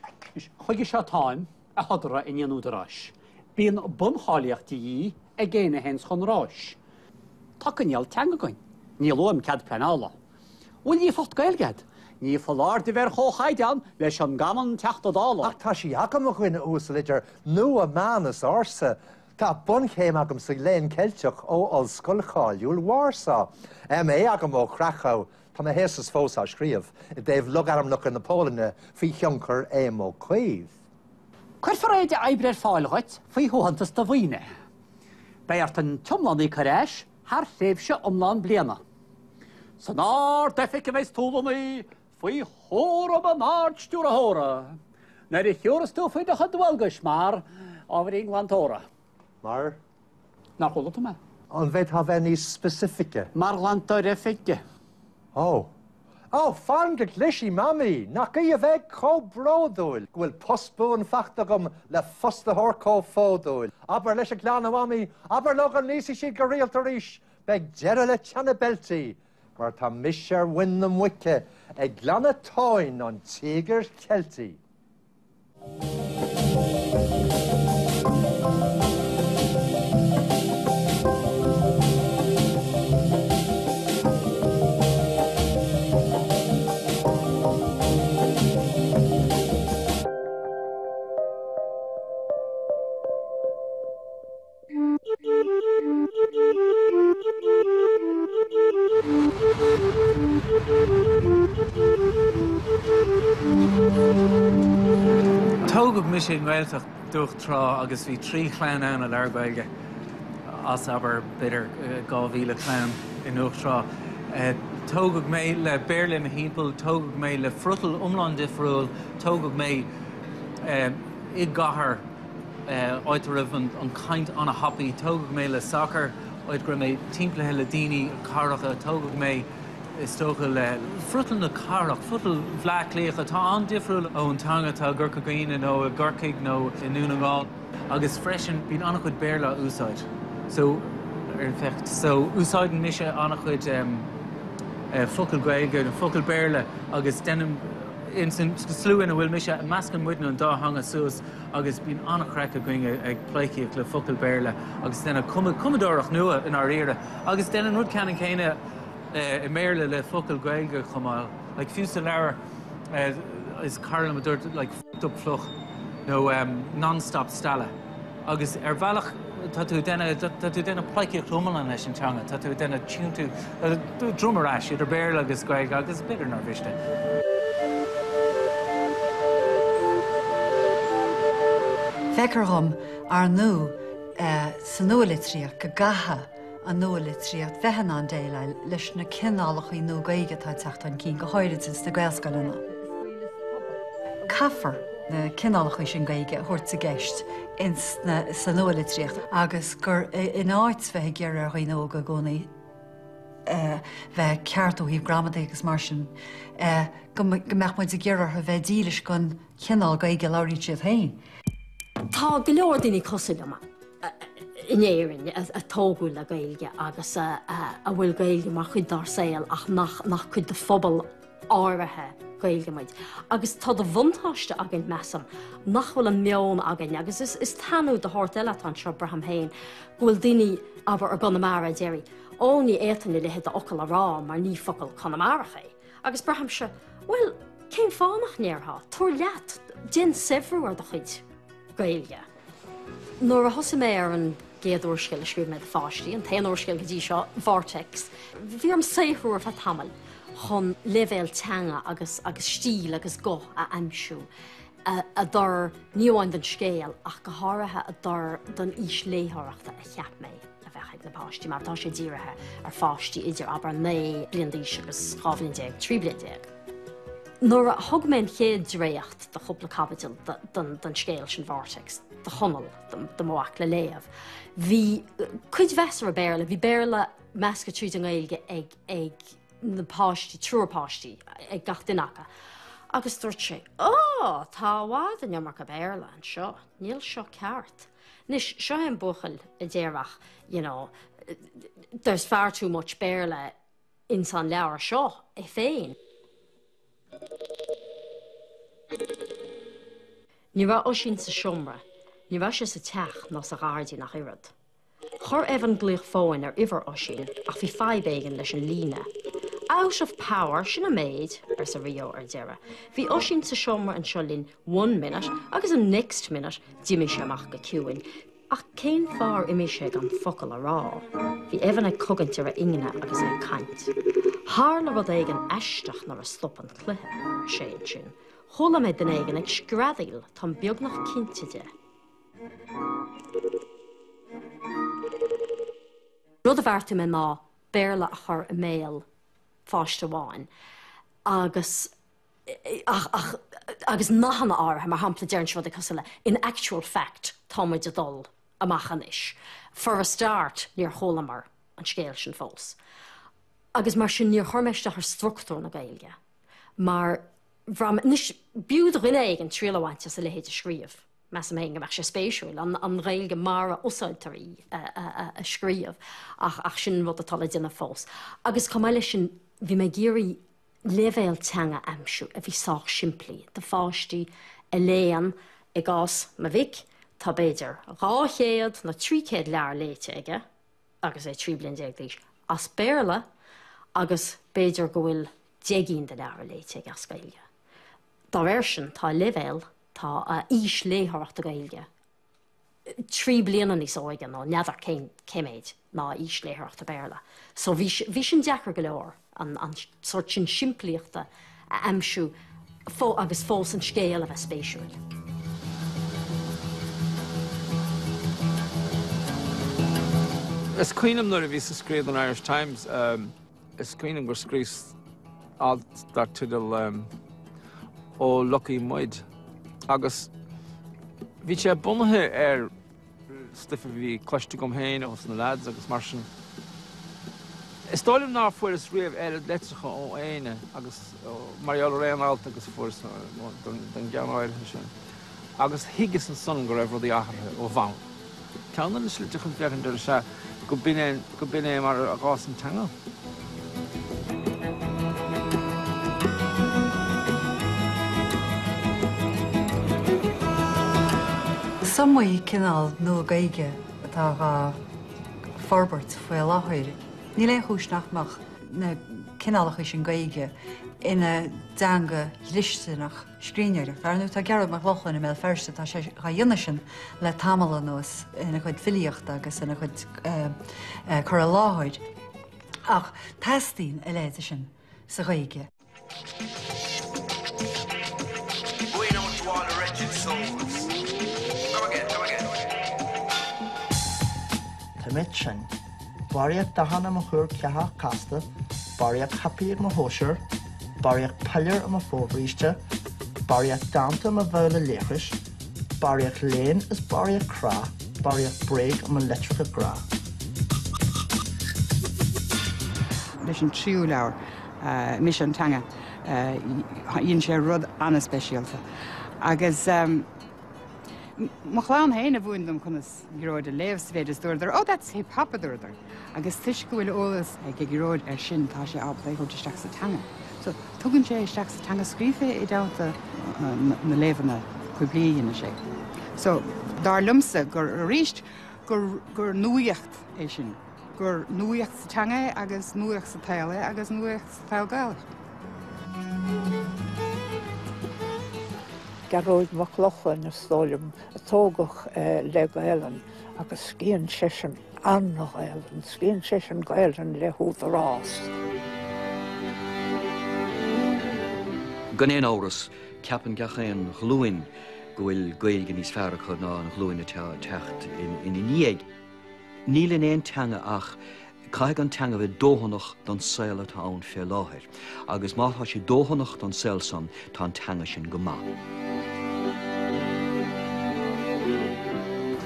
Anois, chuige seo táim, a shodra i ndiaidh an údaráis. Bíonn buncháilíocht de dhíth ag éinne a théanns chun ráis. Tá coinníoll teanga againn. Níl uaim cead pleanála. Bhfuil líofacht Gaeilge agat? Ní foláir di bheith ar chomhchaighdeán leis an gcommon Teachta Dála. Ach tá sí agam, a dhuine uasail, idir nua, meán is ársa. Tá bunchéim agam sa Léann Ceilteach ó ollscoil cháiliúil Warsaw. MA agam ó Chracow. Tá mo théasas fós á scríobh i dtaobh logainmneacha na Polainne faoi thionchar Éamon Ó Cuív. Cuirfear éide oibre ar fáil dhuit faoi shuaitheantas do mhaoine. Beidh ort an t-iomlán a íoc ar ais thar thréimhse iomlán bliana. San Ard-Oifig a bheas tú lonnaithe faoi chúram an Ard-Stiúrthóra nuair a thiúrfas tú faoi do chuid dualgais mar ábhairín glantóra. Mar? Nár chuala tú mé? An bhféadfá bheith níos specifice? Mar ghlantóir oifige. Ó. Ó, fan go gcloisfidh Mamaí! Nach í a bheidh chomh bródúil go bhfuil post buan faighte agam le fostaitheoir chomh fódúil. Abair leis an gclann, a Mhamaí, abair leo go n-íosfaidh siad go rialta arís, beidh deireadh le teannadh beiltí, mar tá mise ar mhuin na muice ag glanadh tóin an Tíogair Cheiltigh. Tógadh mise i nGaeltacht Dhumhach Trá agus bhí 3 chlann ann a labhair Gaeilge as, abair, b'fhéidir 2,000 clann i nDumhach Trá. Tógadh mé le Béarla i mo thimpeall, tógadh mé le friotal iomlán difriúil, tógadh mé i gcathair, áit a raibh an chaint an-thapaidh. Tógadh mé le sacar, áit go raibh mé timpeallaithe le daoine cathracha. Tógadh mé, is dócha, le friotal na cathrach, friotal Bhaile Átha Cliath, atá an-difriúil ón teanga atá i gCorca Dhuibhne nó i gCorcaigh nó i nDún na nGall. Agus freisin, bíonn an-chuid Béarla á úsáid. So, in fact, so úsáideann mise an-chuid focal Gaeilge nó focal Béarla agus déanaim, ins an slua ina bhfuil mise, meascann muidne an dá theanga suas. agus bíonn an-chraic againn ag pleidhcíocht le focail Béarla agus déanamh cumadóireacht nua i ndáiríre. Agus déanann an rud ceannann céanna i mBéarla le focail Gaeilge chomh maith. Like fiú sa leabhar is cara liom a dúirt like fucked up fliuch nó non-stop stealladh. Agus ar bhealach tá tú ag déanamh tá tú ag déanamh pleidhcíocht iomlán leis an teanga, tá tú ag déanamh tiontú droim ar ais idir Béarla agus Gaeilge agus b'fhéidir nár mhiste. Feictear dhom, ar ndú, sa nua-litríocht go gcaithfidh an nua-litríocht bheith in ann déileáil leis na cineálacha nua Gaeilge atá ag teacht chun cinn, go háirid ins na Gaelscoileanna. Caithfear na cineálacha sin Gaeilge a thabhairt i gceist ins na, sa nua-litríocht agus gur in áit bheith ag iarraidh ar dhaoine óga i gcónaí bheith ceart ó thaobh gramadaí agus mar sin, go mbeadh muid ag iarraidh orthu bheith dílis don chineál Gaeilge a labhraíonn siad féin. Tá go leor daoine cosúil liom in Éirinn a tógadh le Gaeilge agus a bhfuil Gaeilge mar chuid dár saol ach nach cuid de phobal áirithe Gaeilge muid. Agus tá de bhuntáiste againn, measaim, nach bhfuil an meon againn, agus is tanú de shórt eile atá anseo, braithim féin, go bhfuil daoine, abair, i gConamara a déarfaidh, Ó, ní fhéadfainn a leithéid de fhocal a rá mar ní focal Conamarach é. Agus braithimse, bhuel, cén fáth nach ndéarfá? Tabhair leat, déan saibhriú ar do chuid Gaeilge. Nuair a thosaigh mé ar an gcéad úrscéal a scríobh mé do pháistí, an t-aon úrscéal go dtí seo, Vortex, bhí orm saothrú ar feadh tamaill chun leibhéal teanga agus agus stíl agus guth a aimsiú a a d'oir ní amháin don scéal ach go háirithe a d'oir don aois léitheoireachta a cheap mé a bheadh ag na páistí mar tá sé dírithe ar pháistí idir abair 9 bliain d'aois agus 12 bhliain, 13 bliain. Nuair a thug mé an chéad dréacht de chúpla caibidil den scéal sin Vortex do Chonall, do mo mhac le léamh, bhí cuid mheasartha Béarla, bhí Béarla measctha tríd an nGaeilge ag ag na páistí, triúr páistí, ag gach duine acu. Agus dúirt sé, Ó, tá i bhfad an iomarca Béarla anseo, níl seo ceart. Anois, seo é an buachaill a déarfadh, you know, there's far too much Béarla ins an leabhar seo é féin. Ní raibh Oisín sa seomra, ní raibh sé sa teach ná sa ghairdín ach oiread. Chuir Evan glaoch fóin ar uimhir Oisín ach bhí fadhb éigin leis an líne. Out of power, sin an méid, arsa Rio ar deireadh. Bhí Oisín sa seomra anseo linn one minute agus an next minute d'imigh sé amach go ciúin. Ach cén fáth ar imigh sé gan focal a rá? Bhí Evan ag cogaint ar a ingne agus é ag caint. Tharla rud éigin aisteach nuair a stop an cluiche, ar sé ansin. Chuala mé duine éigin ag screadaíl, táim beagnach cinnte de. Rud a bheartaigh mé ná Béarla a chur i mbéal pháiste amháin agus ach, ach, agus nathanna áirithe, mar shampla deireann sé rudaí cosúil le in actual fact tá muid ag dul amach anois, for a start níor chualamar an scéal sin fós. Agus mar sin níor chuir mé isteach ar struchtúr na Gaeilge mar bhraith mé, anois b'fhiú do dhuine éigin triail a bhaint as a leithéid a scríobh, measaim féin go mbeadh sé spéisiúil an, an Ghaeilge mar a úsáidtear í a, a, a, a scríobh ach, ach sin rud atá le déanamh fós. Agus chomh maith leis sin bhí mé ag iarraidh leibhéal teanga a aimsiú a bhí sách simplí do pháistí a léann, i gcás mo mhic, tá b'fhéidir 200 nó 300 leabhar léite aige agus é 13 bliain d'aois, as Béarla agus b'fhéidir go bhfuil 10 gcinn de leabhra léite aige as Gaeilge. Dá réir sin, tá a leibhéal, tá a aois léitheoireachta Gaeilge 3 bliana níos óige nó n'fheadar cén cé méid ná a aois léitheoireachta Béarla. So bhí bhí sin deacair go leor an an sórt sin simplíochta a aimsiú fó agus fós an scéal a bheith spéisiúil. Is cuimhin liom nuair a bhíos ag scríobh don Irish Times, Is cuimhin liom gur scríos alt dar teideal Ó Lucky Muid agus bhí sé bunaithe ar stuif a bhí cloiste agam féin ó na lads agus mar sin. Is dóigh liom nár fuaireas riamh oiread litreacha ó éinne agus mar gheall ar aon alt agus a fuaireas don gceann áirithe sin. Agus thuigeas ansan go raibh rudaí athraithe ó bhonn. Ceann de na slite chun féachaint air is ea go b'in é, go b'in é mar a d'fhás an teanga. Is iomaí cineál Nua-Ghaeilge atá dhá forbairt faoi láthair. Níl aon chúis nach mbeadh na cineálacha sin Gaeilge ina dteanga dhlisteanach. scríbhneoireachta. Ar ndóigh, tá Gearóid Mac Lochlainn i mBéal Feirste, tá sé dhá dhéanamh sin le tamall anuas ina chuid filíochta agus ina chuid cur i láthair. Ach teastaíonn a leithéid sin sa Ghaeilge. Going out to all the wretched souls. Come again, come again. Tá mé tinn. Barraíocht dathanna i mo chuar ceathach casta, barraíocht hippie ag mo chóisir, barraíocht piléar i mo fho-bhríste, barraíocht dánta i mo bhabhla léachais, barraíocht léinn is barraíocht crá, barraíocht bréag i mo litreacha grá. Leis an tríú leabhar, Mise an Teanga, dhein sé rud an-speisialta agus mo chlann féin a mhúin dom conas Gearóid a léamh sa mhéid is dúradar, Oh, that's hip hop, a dúradar. Agus toisc go bhfuil eolas ag Gearóid air sin, tá sé ábalta é a thabhairt isteach sa teanga. So, tugann sé isteach sa teanga scríofa i dteannta na léamhanna poiblí a dhéanann sé. So, dar liomsa gur, arís, gur, gur nuaíocht é sin. Gur nuaíocht sa teanga é agus nuaíocht sa tsaol é agus nuaíocht sa tsaol Gaelach. Gearóid Mac Lochlainn, is dóigh liom, a tógadh le Gaelainn agus scríobhann seisean an-Ghaelainn, scríobhann seisean Gaelainn le húdarás. Gan aon amhras, ceapann gach aon ghlúin go bhfuil Gaeilge níos fearr acu ná an ghlúin atá ag teacht ina ndiaidh. Níl in aon teanga ach caithfidh an teanga bheith dóthanach don saol atá ann fé láthair, agus má tá sí dóthanach don saol san, tá an teanga sin go maith.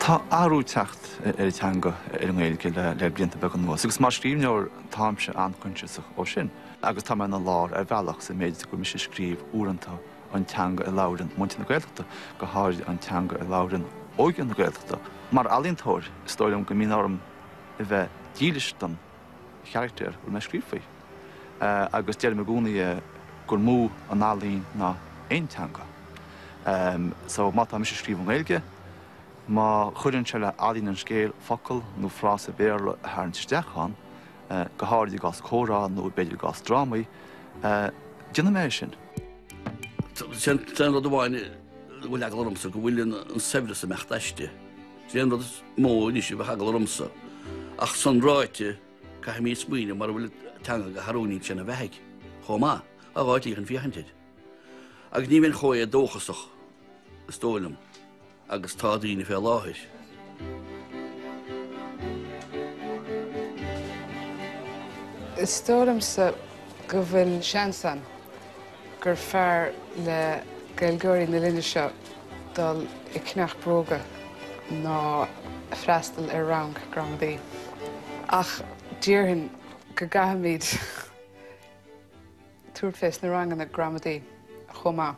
Tá athrú ag teacht ar an teanga, ar an nGaeilge le blianta beaga anuas, agus mar scríbhneoir táimse an-choinsiasach ó sin, agus tá mé ina lár ar bhealach sa méid is go bhfuil mise ag scríobh uaireanta an teanga a labhrann muintir na Gaeltachta, go háirid an teanga a labhrann óige na Gaeltachta. Mar ealaíontóir, is dóigh liom go mbíonn orm a bheith dílis don charachtar a bhfuil mé ag scríobh faoi. Agus deirim i gcónaí gur mó an ealaín ná aon teanga. So má tá mise ag scríobh i nGaeilge, má chuireann sé le ealaín an scéil focal nó frása Béarla a tharraingt isteach ann, go háirid i gcás comhrá nó b'fhéidir i gcás drámaí, déanfaidh mé é sin. Sin an rud amháin a bhfuil eagla ormsa, go bhfuil an saibhreas ag imeacht aisti. Sin an rud is mó anois a bheadh eagla ormsa. Ach san ráite, caithfimid smaoineamh mara bhfuil teanga go hoiriúnaíonn sé ina bheathaidh chomh maith, tá dhá shlí chun féachaint air. Agus ní bheinn chomh éadóchasach, is dóigh liom, agus tá daoine fé láthair. Is dóigh liomsa go bhfuil seans ann gur fearr le Gaeilgeoirí na linne seo dul ag ceannach bróga ná freastal ar rang gramadaí. Ach déarfainn go gcaithfimid tabhairt fés na ranganna gramadaí chomh maith.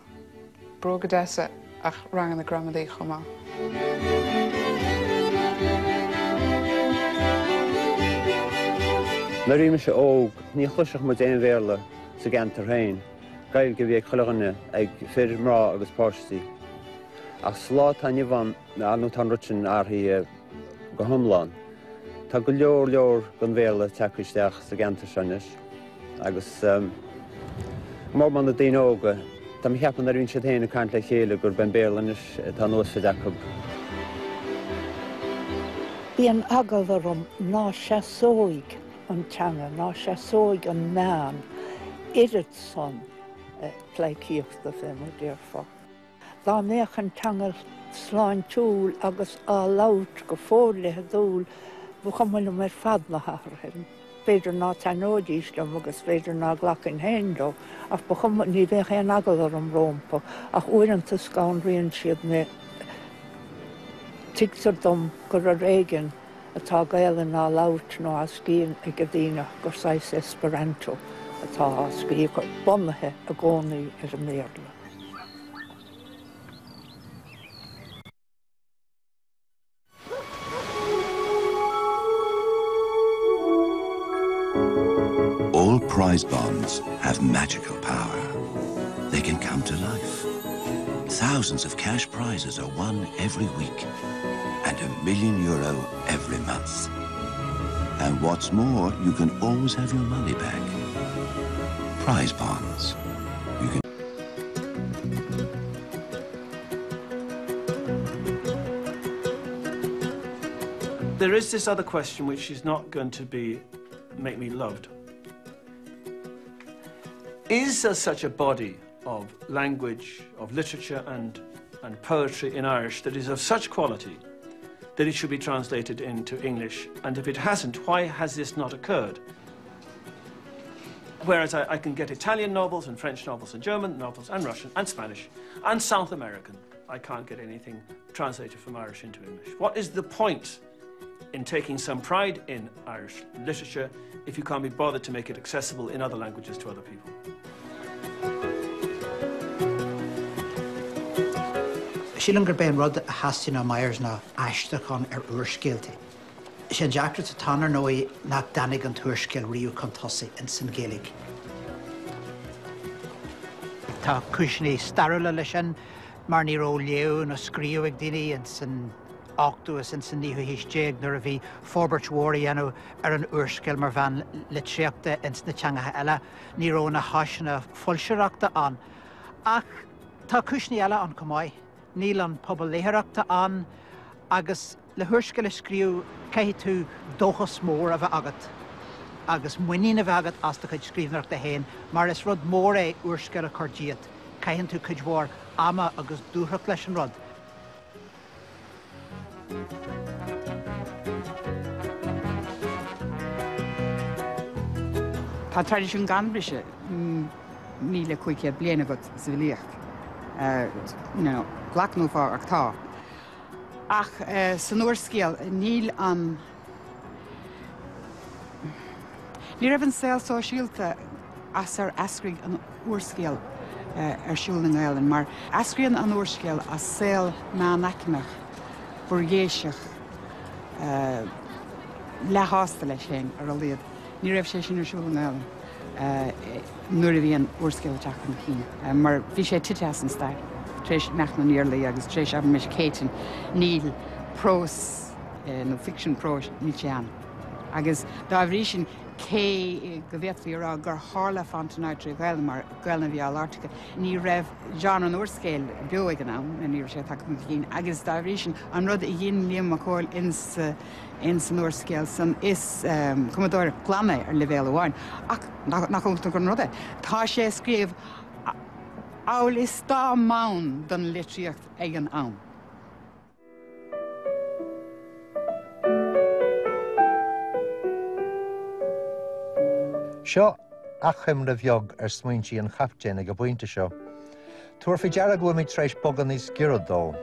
Bróga deasa ach ranganna gramadaí chomh maith. Nuair a bhí mise óg ní chloisfeadh muid aon Bhéarla sa gceantar féin. Gaeilge a bhí ag chuile dhuine, ag fir, mná agus páistí. Ach sa lá atá inniu ann, ar ndóigh tá an rud sin athraithe go hiomlán. Tá go leor leor den Bhéarla tagtha isteach sa gceantar seo anois. Agus mór mór na daoine óga, tá mé a cheapadh nuair a bhíonn siad féin ag caint le chéile gurb é an Béarla anois atá in úsáid acu. Bíonn eagla orm ná seasóidh an teanga, ná seasóidh an meán oiread san pleidhcíochta, fé mar déarfá. Dá mbeadh an teanga sláintiúil agus á labhairt go forleitheadúil, ba chuma liom ar fad na hathruithe. B'fhéidir ná taitneoidís liom agus b'fhéidir ná glacfainn féin leo, ach ba chuma, ní bheadh aon eagla orm rómpu. Ach uaireanta scanraíonn siad mé. Tuigtear dom gur ar éigean atá Gaelainn á labhairt nó á scríobh ag daoine ach gur saghas Esperanto atá á scríobh, bunaithe i gcónaí ar an mBéarla. All prize bonds have magical power. They can come to life. Thousands of cash prizes are won every week and a million euro every month. And what's more, you can always have your money back. Prize bonds. You can There is this other question which is not going to be make me loved. Is there such a body of language, of literature and, and poetry in Irish that is of such quality that it should be translated into English? And if it hasn't, why has this not occurred? Whereas I, I can get Italian novels and French novels and German novels and Russian and Spanish and South American. I can't get anything translated from Irish into English. What is the point in taking some pride in Irish literature if you can't be bothered to make it accessible in other languages to other people? Sílim gurb é an rud a theastaíonn ó Myers ná aistriúchán ar úrscéalta. Is é an deacracht atá ann, ar ndóigh, nach dtáinig an t-úrscéal riamh chun tosaigh ins an Ghaeilge. Tá cúiseanna stairiúla leis sin, mar ní raibh léamh nó scríobh ag daoine ins an ochtú is ins an naoú haois déag nuair a bhí forbairt mhór á dhéanamh ar an úrscéal mar mheán litríochta ins na teangacha eile. Ní raibh na háiseanna foilsitheoireachta ann. Ach tá cúiseanna eile ann chomh maith. Níl an pobal léitheoireachta ann agus le húrscéal a scríobh caithfidh tú dóchas mór a bheith agat agus muinín a bheith agat as do chuid scríbhneoireachta féin mar is rud mór é úrscéal a chur díot. Caitheann tú cuid mhór ama agus dúthracht leis an rud. Tá traidisiún gan bhriseadh 1,500 bliain agat sa bhfilíocht. You know, glac nó fág ach tá. Ach san úrscéal níl an. Ní raibh an saol sóisialta as ar eascraigh an úrscéal ar siúl i nGaelainn, mar eascraíonn an úrscéal as saol meánaicmeach, buirgéiseach, leathshásta leis féin, ar a laghad. Ní raibh sé sin ar siúl i nGaelainn nuair a bhí an úrscéal ag teacht chun cinn, mar bhí sé tite as an stair. Tar éis imeacht na nIarlaí agus tar éis abraimis Céitinn, níl prós nó ficsean próis, níl sé ann. Agus dá bhrí sin, cé go bhféadfaí a rá gur tharla Fontenoy trí Ghaelainn, mar Gaelainn a bhí á labhairt acu, ní raibh genre an úrscéil beo ag an am, ní raibh sé tagtha chun cinn, agus dá bhrí sin, an rud a dhein Liam Mac Cóil ins an úrscéal san, is cumadóireacht ghlan é ar leibhéal amháin, ach nach iontach an rud é? Tá sé ag scríobh amhail is dá mb'ann don litríocht ag an am. Seo achoimre bheag ar smaointí an chaptaein ag an bpointe seo. Tabhair faoi deara go bhfuilimid tar éis bogadh níos giorra dó.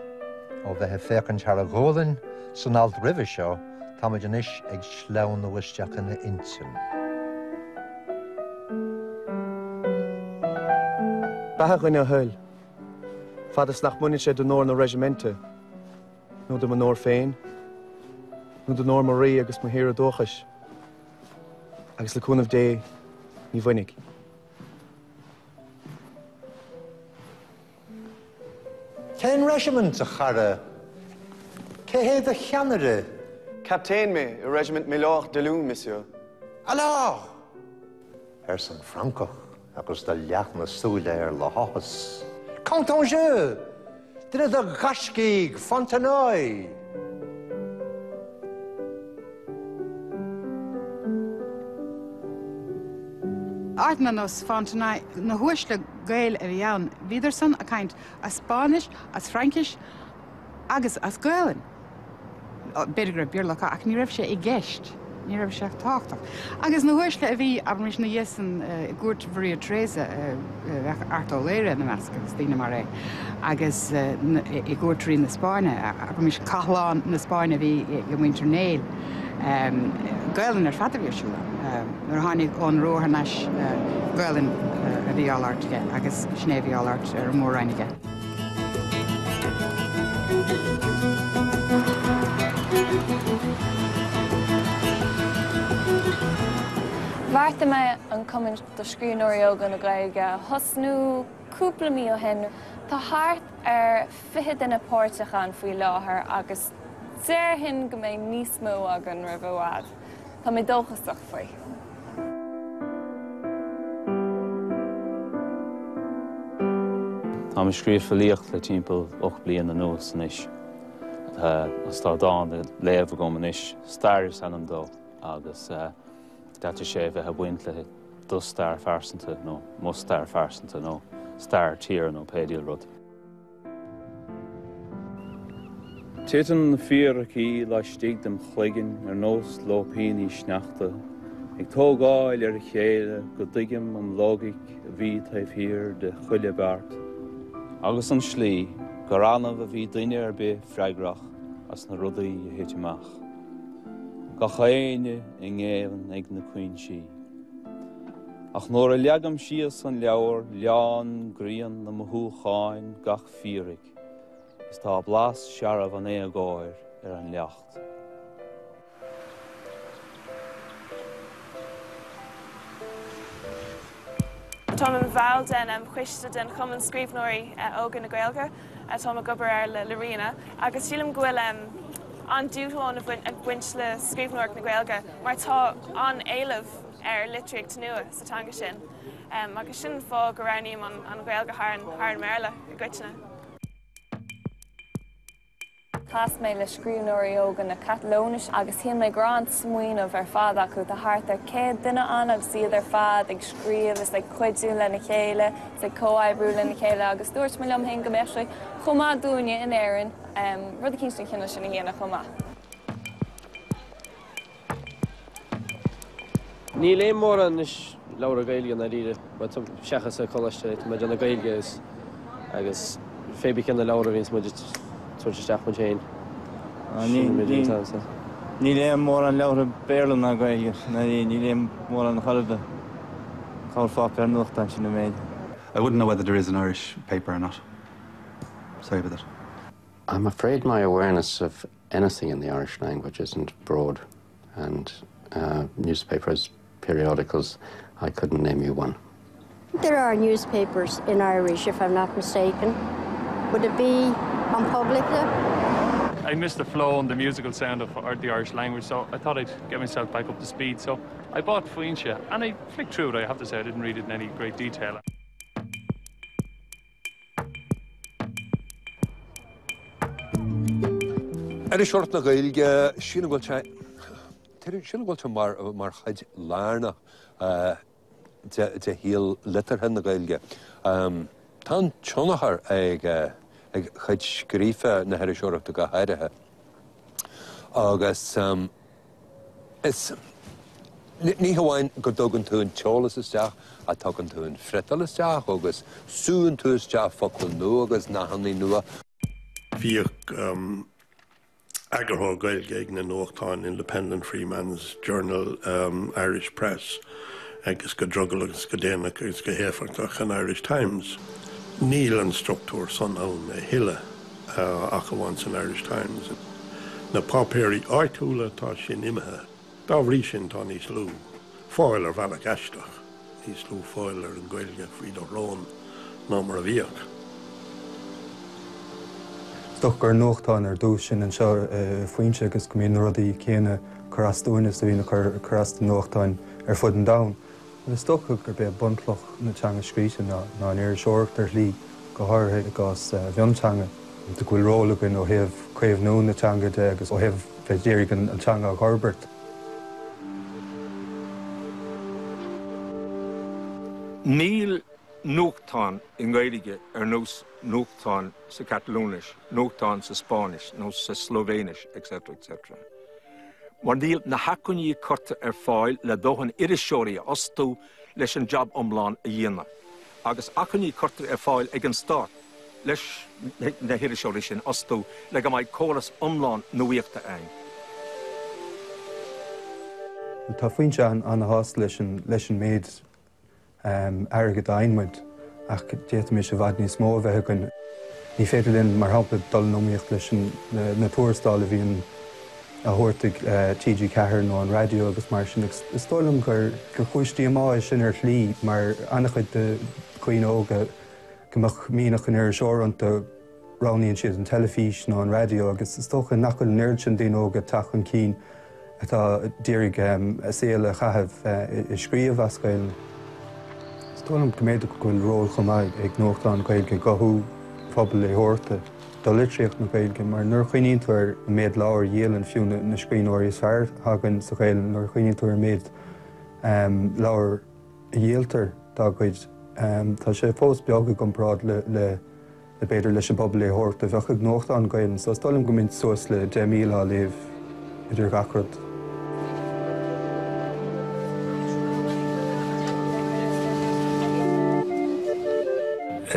Ó bheith ag féachaint thar a ghualainn san alt roimhe seo, táimid anois ag sleamhnú isteach ina intinn. Beatha dhuine a thoil, fad is nach mbaineann sé d'onóir na reisiminte, nó de m'onóir féin, nó d'onóir mo Rí agus mo thíre dúchais, agus le cúnamh Dé, ní bhainfidh. Cén reisimint, a chara? Cé hé do cheannaire? Captaen mé i reisimint Milord Dillon, Monsieur. Alors! arsa an Francach agus do leath na súile air le háthas. Compte en jeu! Duine de ghaiscígh Fontenoy! Áiteanna ar nós Fontenoy, na huaisle Gaeil a bhí ann, bhíodar san ag caint as Spáinnis, as Fraincis agus as Gaelainn. B'fhéidir go raibh Béarla acu ach ní raibh sé i gceist, ní raibh sé tábhachtach. Agus na huaisle a bhí, abraimis, ina dhiaidh san i gcúirt Mharia Theresa, bheadh Art Ó Laoghaire ina measc agus daoine mar é, agus i gcúirt Rí na Spáinne, abraimis, Cathlán na Spáinne a bhí ag muintir Néill, Gaelainn ar fad a bhí ar siúl ann. Nuair a tháinig Eoghan Rua thar n-ais, Gaelainn a bhí á labhairt aige agus sin é a bhí á labhairt ar an Mór-Roinn aige. Bheartaigh mé an Cumann do Scríbhneoirí Óga na Gaeilge a thosnú cúpla mí ó shin. Tá thart ar 20 duine páirteach ann faoi láthair agus déarfainn go mbeidh níos mó againn roimh i bhfad. Tá mé dóchasach faoi. Táim ag scríobh filíocht le timpeall 8 bliana anuas anois agus tá dán le léamh agam anois, Stair is ainm dó agus d'fhéadfadh sé a bheith ag baint le do stair phearsanta nó mo stair phearsanta nó stair tíre nó pé diabhal rud. Titeann na fíricí laistigh dem chloigeann ar nós lóipíní sneachta, ag tógáil ar a chéile go dtuigim an loighic a bhí taobh thiar de chuile beart, agus an slí gur annamh a bhí duine ar bith freagrach as na rudaí a thit amach. Gach éinne i ngéibheann ag na cúinsí. Ach nuair a leagaim síos an leabhar leánn grian na mothúcháin gach fíric is tá blas searbh an éagóir ar an leacht. Táim i mo bhall den choiste den Chumann Scríbhneoirí Óga na Gaeilge. Táim ag obair air le Ríona agus sílim go bhfuil an-dúshlán ag baint le scríbhneoireacht na Gaeilge mar tá an-éileamh ar litríocht nua sa teanga sin agus sin an fáth go roghnaím an Ghaeilge thar an mBéarla i gcoitinne. Chas mé le scríbhneoirí óga na Catalóinise agus shíl mé go raibh an-smaoineamh ar fad acu. Tá thart ar 100 duine ann agus iad ar fad ag scríobh is ag cuidiú lena chéile is ag comhoibriú lena chéile agus dúirt mé liom féin go mbeadh sé chomh maith dúinne in Éirinn rud eicínt den chineál sin a dhéanamh chomh maith. Ní léim mórán anois leabhra Gaeilge i ndáiríre, seachas ag coláiste, tá mé ag déanamh Gaeilge agus agus pé bith cé na leabhra a bhíonns muid ag tabhairt isteach muid féin. Ní léim mórán leabhartha Béarla ná Gaeilge, ní léim mórán chor ar bith. Corrpháipéar nuachtáin sin an méid. I wouldn't know whether there is an Irish paper or not. Sorry about that. I'm afraid my awareness of anything in the Irish language isn't broad and uh, newspapers, periodicals, I couldn't name you one. There are newspapers in Irish, if I'm not mistaken. Would it be An Poblacht? I miss the flow and the musical sound of the Irish language, so I thought I'd get myself back up to speed. So I bought Foinse and I flicked through it. I have to say I didn't read it in any great detail. Iriseoireacht na Gaeilge, sílim go bhfuil sé, sílim go bhfuil sé mar, mar chuid lárnach de, de shaol liteartha na Gaeilge. Tá an-tionchar ag, ag cuid scríofa na hiriseoireachta go háirithe agus Is, ní hamháin go dtugann tú an t-eolas isteach ach tugann tú an friotal isteach agus súann tú isteach focail nua agus nathanna nua. Bhíodh eagarthóir Gaeilge ag na nuachtáin Independent, Freeman's Journal, Irish Press agus go drogallach agus go déanach agus go héifeachtach an Irish Times. Níl an struchtúr san ann a thuilleadh. ach amháin san Irish Times. Na páipéirí áitiúla, tá sin imithe. Dá bhrí sin tá níos lú fáil ar bhealach aisteach, níos lú fáil ar an Ghaeilge faoi do shrón ná mar a bhíodh. Is dócha gur nuachtán ar dtús sin anseo i Foinse agus go mbíonn na rudaí céanna ag cur as dúinn is a bhíonn ag cur as do nuachtáin ar fud an domhain. Is dócha gurb é bunchloch na teanga scríte ná an iriseoireacht ar shlí, go háirithe i gcás mhionteanga, go bhfuil ról againn ó thaobh caomhnú na teanga de agus ó thaobh bheith ag iarraidh an teanga a fhorbairt. Níl nuachtán i nGaeilge ar nós nuachtán sa Chatalúinis, nuachtán sa Spáinnis nó sa Slóivéinis, etc. etc. Mar níl na hacmhainní curtha ar fáil le dóthain iriseoirí a fhostú leis an jab iomlán a dhéanamh, agus acmhainní curtha ar fáil ag an stát leis na hiriseoirí sin a fhostú le go mbeidh córas iomlán nuaíochta againn. Tá Foinse an-shásta leis an méid airgead a fhaigheann muid, ach d'fhéadfaimis i bhfad níos mó a bheith againn. Ní féidir linn, mar shampla, dul in iomaíocht leis na tuarastail a bhíonn á thabhairt ag TG4 nó an raidió agus mar sin. Agus is dóigh liom gur chúis díomá é sin ar shlí, mar an-chuid de dhaoine óga go mbeadh mianach an iriseora iontu, roghnaíonn siad an teilifís nó an raidió agus is dócha nach bhfuil an oiread sin daoine óga ag teacht chun cinn atá ag iarraidh a saol a chaitheamh ag scríobh as Gaelainn. Is dóigh liom go mb'fhéidir go bhfuil ról chomh maith ag nuachtáin Ghaeilge i gcothú pobal léitheoireachta do litríocht na Gaeilge mar nuair a chuimhníonn tú ar an méid leabhar a dhíolann fiú na scríbhneoirí is fearr atá againn sa Ghaelainn, nuair a chuimhníonn tú ar an méid leabhar a dhíoltar dá gcuid, tá sé fós beag i gcomparáid le b'fhéidir leis an bpobal léitheoireachta a bheadh ag nuachtán Gaelainn so is dóigh liom go mbíonn suas le 10,000 á léamh idir gach rud.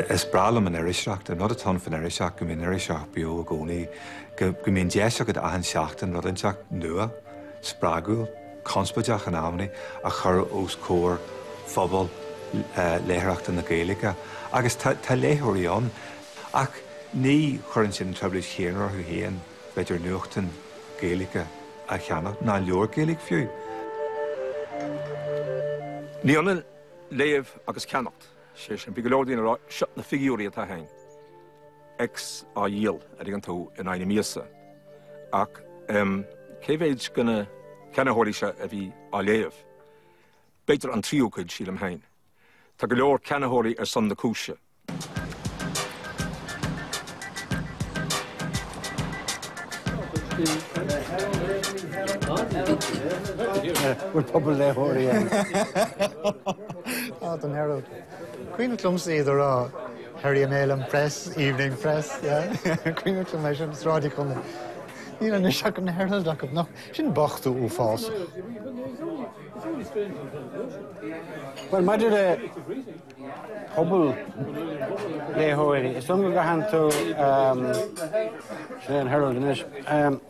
Is breá liom an iriseoireacht, an rud atá ann faoin iriseoireacht go mbíonn iriseoireacht beo i gcónaí, go mbíonn deis agat achan seachtain rud inteacht nua, spreagúil, conspóideach in amannaí a chur os comhair phobal léitheoireachta na Gaeilge agus tá léitheoirí ann ach ní chuireann siad an trioblóid chéanna orthu féin b'fhéidir nuachtán Gaeilge a cheannach, ná leabhar Gaeilge fiú. Ní ionann léamh agus ceannacht, sé sin, bhí go leor daoine ag rá, seo na figiúirí atá againn. X á dhíol, an dtuigeann tú, in aghaidh na míosa. Ach cé mhéid de na ceannaitheoirí seo a bhí á léamh? B'fhéidir an tríú cuid, sílim féin. Tá go leor ceannaitheoirí ar son na cúise. Bhfuil pobal léitheoirí ann? Tá don Herald. Cuimhneach liomsa iad a rá Herrion Press, Evening Press, yeah. Cuimhneach liom é sin Sráid Uí Chonaill. Níl anois ach an Herald acu, nach sin bochtú uafásach. Bhuel, maidir le pobal léitheoirí, is dóigh liom go gcaitheann tú, sin é an Herald anois,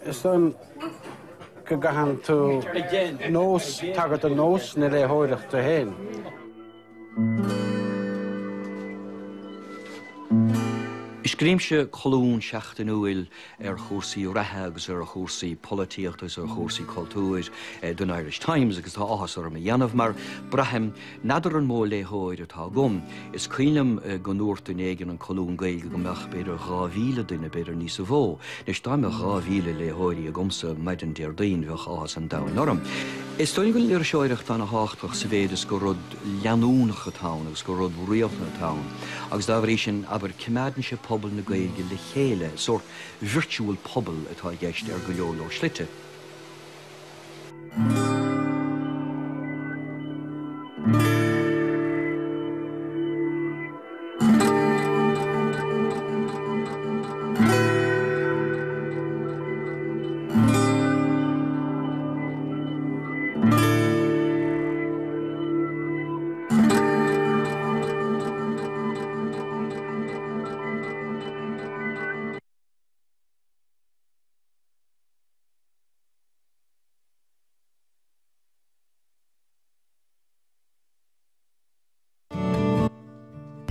is dóigh liom go gcaitheann tú nós, tagairt do nós na léitheoireachta féin. Scríobhaimse colún seachtainiúil ar chúrsaí reatha agus ar chúrsaí polaitíochta agus ar chúrsaí cultúir don Irish Times agus tá áthas orm a dhéanamh mar braithim, n'fheadar an mó léitheoir atá agam, is cuimhin liom go ndúirt duine éigin an colún Gaeilge go mbeadh b'fhéidir 2,000 duine, b'fhéidir níosa mhó. Anois dá mbeadh 2,000 léitheoirí agamsa maidin Déardaoin bheadh áthas an domhain orm. Is dóigh liom go bhfuil an iriseoireacht ana-thábhachtach sa mhéid is gur rud leanúnach atá ann agus gur rud rialta atá ann agus dá bhrí sin, abair, coimeádann sé pobal na Gaeilge le chéile, sórt virtual pobal atá i gceist ar go leor leor slite.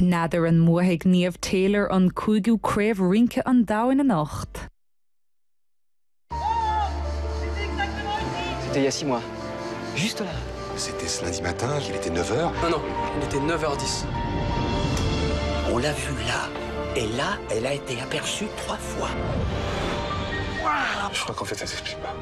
N'fheadar an mbuafaidh Niamh Taylor an cúigiú Craobh Rince an Domhain anocht? C'était il y a six mois. Juste là. C'était ce lundi matin, il était 9h. Non, non, il était 9h10. On l'a vue là. Et là, elle a été aperçue trois fois. Je crois qu'en fait, ça s'explique pas.